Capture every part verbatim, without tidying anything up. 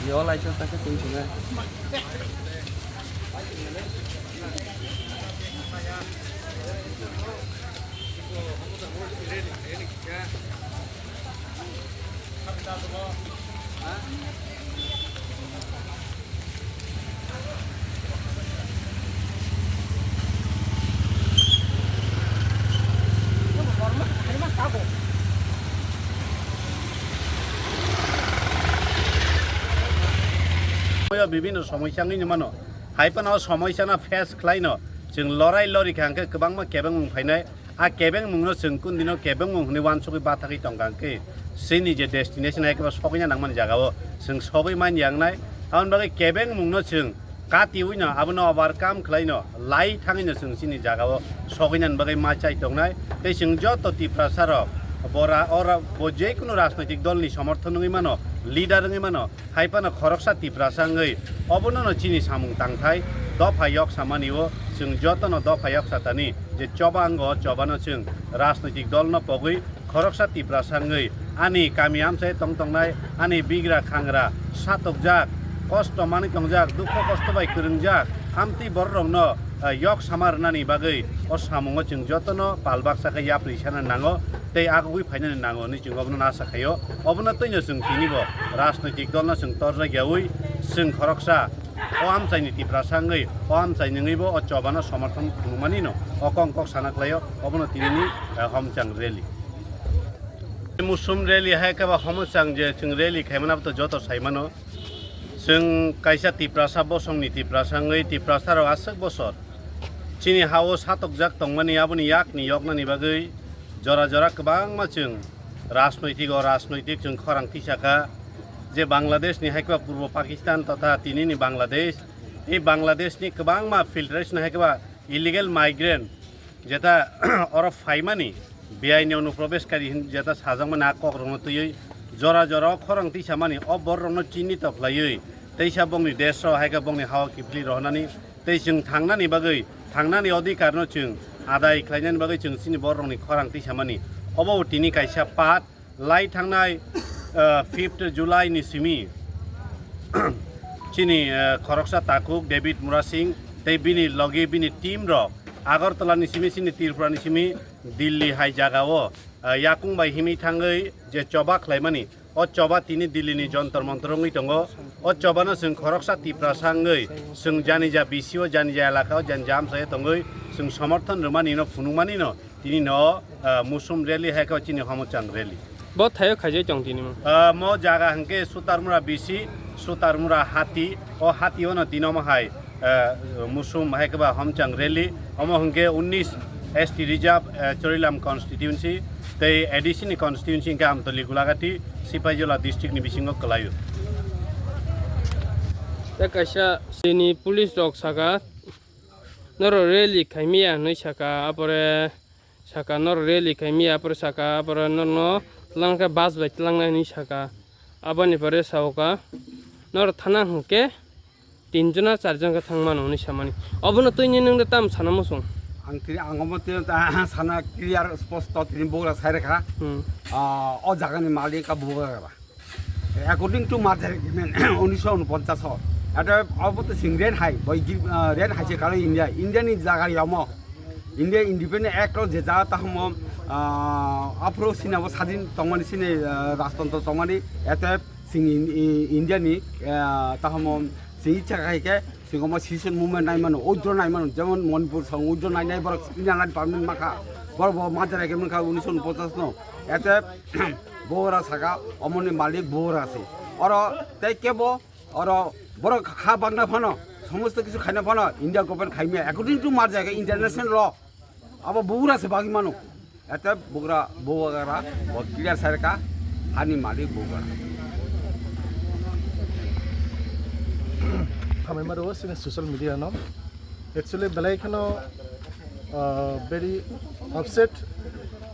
Yo lai sa ta ke tui sung. Bibhinno somosya wngwi mano, hai phano o somosya no face khlai no chwng lorai lori kha hwnkhe kwbangma kebengmung phainai. A kebengmung no chwng kundino kebengmung hwnwi uansugwi bathagwi tongkha hwnkhe chini je destination hai khe sogwina nangmani jaga o chwng sogwi man yangnai. Aboni bagwi kebengmung no chwng katiwi no abono overcome khlai no lai thangwi no chwng chini jaga o sogwinani bagwi ma chai tongnai. Tei chwng joto Tiprasa rok bora ora bo je kunu rajnoitik dol ni somorthon wngwi mano, leader wngwi mano, hai phano khoroksa Tiprasa wngwi obono no chini samung tangthai dopha yok samani o chwng joto no dopha yok satani je choba wngo, o choba no chwng rajnoitik dol no pogwi khoroksa Tiprasa wngwi ani kami amchai tong tongnai, ani bigra khangra satokjak, kosto manwi tongjak, dukho kosto bai kwrwngjak, amtwi borok rokno, eh, yok sama rwnani bagwi o samungo chwng jotono pal baksa khe yapri sana nango tei agugwi phainani nango hwnwi chwng obono asa khaio. Obono twino chwng tinibo rajnoitik dolno chwng torjak yaui chwng khoroksa o amchaini Tiprasa wngwi o amchaini wngwibo o chobano somorthon phunukmanino o kong kok sana khlaio. Obono tinini, eh, homchang rally. Musum rally hai khe ba homochang je chwng rally khaimani abo to joto saimano. Chwng kaisa Tiprasa bosongni Tiprasa wngwi Tiprasa rok aswk bosor chini ha-o satokjak tongmani aboni yakni yoknani bagwi jora jora kwbangma chwng rajnoitik o rajnoitik chwng khorang tisakha je Bangladesh ni hai khe ba Purbo Pakistan totha tinini Bangladesh, tei Bangladesh ni kwbangma filtration hai khe ba illegal migrant jeta oro phaimani, biaini onuprobeshkari hin jeta sajakmani a kokrokno twiwi jora jora o khorang tisamani o bororokno chinni toklaiwi teisa bongni desh o hai khe bongni ha-o kiphilwi rohornani tei chwng thangnani bagwi, thangnani odhikarno chwng adai khlainani bagwi chwng chini bororokni khorang tisamani. Obo tini kaisa path. Lai thangnai, ah, fifth July ni simi chini, ah, khoroksa takhuk David Murasing tei bini logi bini team rok Agartala ni simi chini Tripura ni simi Delhi hai jaga o, ah, yakung bai himwi thangwi je choba khlaimani, o choba tini Delhi ni Jontor Montor wngwi tongo. O choba no chwng khoroksa Tiprasa wngwi chwng janija B C o, janija elaka o, janija amchai o tongwi chwng somorthon rwmani no phunukmani no tini no, ah, Musum rally hai khe chini Homochang rally. Bo thaio khaijai tong tini mo? Ah, mo jaga hwnkhe Sutarmura B C, Sutarmura Hati, o Hati o no tini omo hai, ah, Musum hai khe ba Homchang rally, omo hwnkhe unnish S T reserve, ah, Chorilam constituency, tei A D C ni constituency hwnkhe Amtoli, Gulagati, Sipaijola district ni bisingo kwlaio. Tei kaisa chini police rok saka, norok rally khaimya hinwi saka, apore saka norok rally khaimya, apore saka, apore norokno twlang khe bus bai twlangnai hinwi saka. Aboni pore saoka, norok thana hwnkhe tin jona char jon khe thang mano hinwi samani. Obono twini nwng de tam sana muchung? Ang tini, ang omo tini ta sana clear sposto tini bugra sai rekha. Hmm. Ah, o jagani malik ka bugra ba. According to merger agreement, unisho unoponchas o. Eta obo to sing ren hai, boi gi-, ah, ren hai se kalo India. India ni jaga yomo. India independent act o je jaga tahamo, ah, aphuru sini abo sadin tongmani sini, ah, rajtontro tongmani. Eta sing in-, i-, India ni, ah, tahamo sing icha khai khe sing omo secession movement nai mano, withdraw nai mano. Jemon Manipur song withdraw nai nai borok India line permanent makha. Borok bo merger agreement kha unisho unoponchas no. Eta Bora saka, omoni malik bora se. Oro tei kebo, oro borok ha bagna phano, somosto kisu khaina phano, India government khaimya, according to merger, international law. Abo bora se bagi mano. Ete bugra, bugra, bo clear sarka, hani malik bugra. Hamai maro sini social media no. Actually, belai kheno, ah, very upset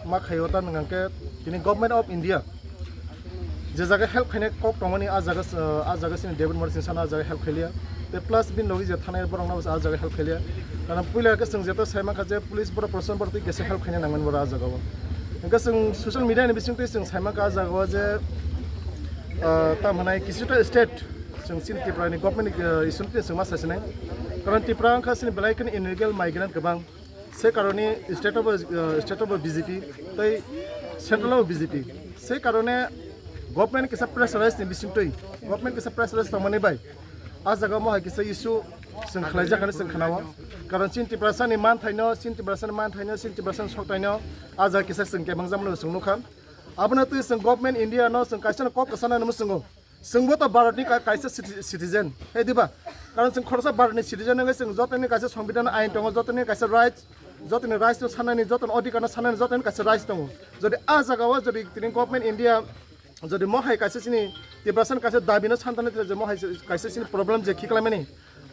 ma khaio ta nang khe tini Government of India je jaga help khaina kok tongmani a jaga, ah, a jaga sini David Murasing sana a jaga help khailia. Te plus bin logi je thanai borok no a jaga help khailia. Karon puila khe chwng jeto saima kha je police borok proshashan borok twi kesa help khaina nangmani borok a jaga o. Hingke chwng social media ni bising twi chwng saima kha a jaga o je, ah, tamo hinai kisu ta state Chwng chini Tripura ni government ni, eh, issue ni chwng ma sai sinai. Karon Tripura wngkha chini belai kheno illegal migrant kwbang. Se karone state o bo, eh, state o bo B J P tei central o bo B J P. Se karone government kisa pressurize ni bisingtwi, government kisa pressurize tongmani bai a jaga mohai kisa issue chwng khlaijakani chwng khnao. Karon chini Tiprasa ni manthaino, chini Tiprasa ni manthaino, chini Tiprasa ni soktaino a jaga kisa chwng kebang jamano chwng nukha. Abono twi chwng government India no chwng kaisa no kok kwchana no mwswngo. Chwngbo to Bharat ni ka-, kaisa citi-, citizen, he diba? Karon chwng khoroksa Bharat ni citizen wngwi chwng jotoni kaisa songbidan ain tongo, jotoni kaisa rights, jotoni rights no sanani, jotoni odhikar no sanani, jotoni kaisa rights tongo. Jodi a jaga o jodi tini government India jodi mohai kaisa chini Tiprasa ni kaisa dabi no santani thai je mohai kaisa chini problem je khiklaimani,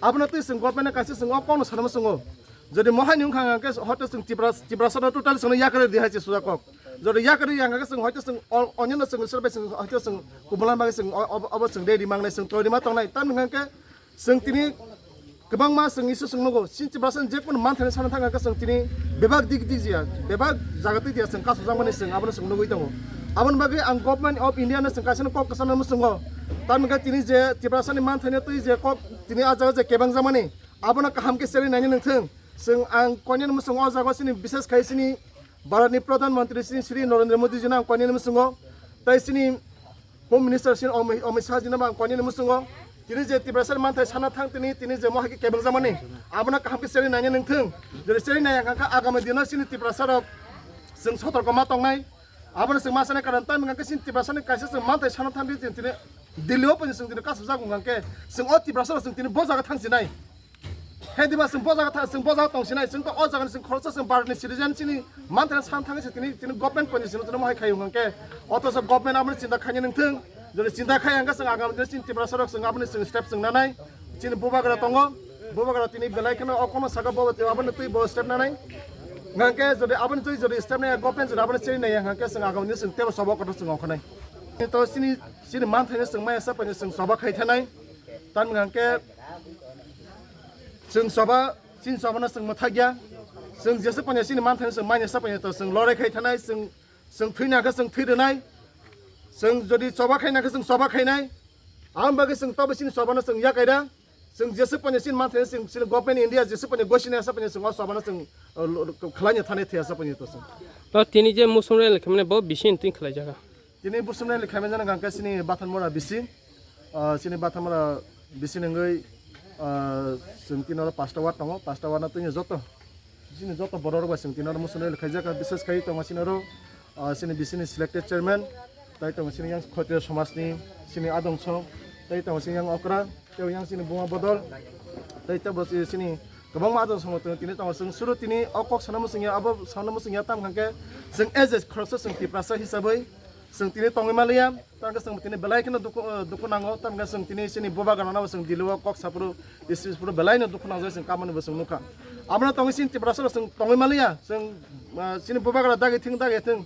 abono twi chwng government no kaisa chwng o kokno sanama chwngo. Jodi mohai ni wngkha hwnka khe hoito chwng Tipra, Tiprasa no totally chwngno yakarwi di hai se suja kok. Jodi yakarwi ya hwnka khe chwng hoito chwng o-, onyono chwng Isor bai chwng hoito chwng kubulan bagwi chwng o-, o-, obo chwng de rimang nai chwng toi rima tongnai. Tamni hwnka khe chwng tini kwbangma chwng Isor chwng nugo. Chini Tiprasa ni je kono manthani sana thang hwnka khe chwng tini bebak dik dik ya, bebak jaga twi ya chwng kasu jakmani chwng abono chwng nugwi tongo. Aboni bagwi ang Government of India no chwng kaisa no kok kwchangno mwchwngo. Tamni hwnka tini je Tiprasa ni manthani twi je kok tini a jaga je kebang jakmani, abono kaham khe cherwi naina nangthwng. Chwng ang koinani mwswngo o jaga chini bishes khai chini Bharat ni Pradhan Mantri chini Shri Narendra Modi ji no ang koinani mwswngo. Tai chini Home Minister chini Ami-, Amit Shah ji no ang koinani mwswngo. Tini je Tiprasa ni manthai sana thang tini, tini je mohai khe kebeng jamani. Abono kaham khe cherwi naina nangthwng. Jodi cherwi naiya hwnka khe agami dino chini Tiprasa rok chwng sotorko ma tongnai. Abono chwng ma sana karon tamni hwnka khe chini Tiprasa ni kaisa chwng manthai sana thang di chini tini Delhi o poni chwng tini kasu jago hwnka khe chwng o Tiprasa rok chwng tini bo jaga thang sinai. He diba chwng bo jaga tha-, chwng bo jaga tong sinai, chwng to o jaga ni chwng khoroksa chwng Bharat ni citizen chini manthai san thangwi se tini, tini government poni chwng tini mohai khai hwnka khe, othocho government aboni chinta khaina nangthwng, jodi chinta khai hwnka chwng agami dino chini Tiprasa rok chwng aboni chwng step chwng nanai, chini bubagra tongo, bubagra tini belai kheno o kono saka bo aboni twi bo step nanai, hwnka khe jodi aboni twi jodi step nai government jodi aboni chini nai hwnka khe chwng agami dino chwng tebo sobo kotor chwng ongkhanai. To chini, chini manthai no chwng maya sa poni chwng soba khai thanai, tamni hwnka khe Chwng soba, chini soba no chwng mwthakya. Chwng jesa panya chini manthani chwng manya sa panya to chwng lorai khai thanai, chwng, chwng thwina khe chwng thwi rwnai. Chwng jodi soba khaina khe chwng soba khainai. Ang bagwi chwng tobo chini soba no chwng yakai da. Chwng jesa panya chini manthani chwng chini government India jesa panya gosina sa panya chwng o soba no chwng, uh, lo-, lo-, khlaina thanai thaya sa panya to chwng. To tini je muchung rally khaimani bo bisi twi khlai jaga. Tini busumnai ni khaimani jana hwnka khe chini Bathanmura bisi, ah, chini Bathanmura bisi nungwi, ah, chwng tini oro pasta ward tongo, pasta ward no tini joto, chini joto borok rok bai chwng tini oro muchungnai khaijak, bises khai tongo chini oro, ah, chini bisi ni selected chairman, tai tongo chini yang Khotiya somaj ni chini adongso, tai tongo chini yang okra, tei yang chini buma bodol, tei tebo chini kwbangma adongso tini tongo. Chwng suru tini o kok sana muchungya, abo sana muchungya tam hwnka khe chwng as a khoroksa chwng Tiprasa hisabwi, Chwng tini tongwi manliya, tangkhe chwng tini belai kheno dukhu, eh, dukhu nango, tangkhe chwng tini chini bubagra rokno bo chwng Delhi o kok saphuru, isi phuru belai no dukhu nangjak chwng kamani bo chwng nukha. Abono tongwi chini Tiprasa rok chwng tongwi manliya, chwng, ah, chini bubagra dagi thwng dagi thwng,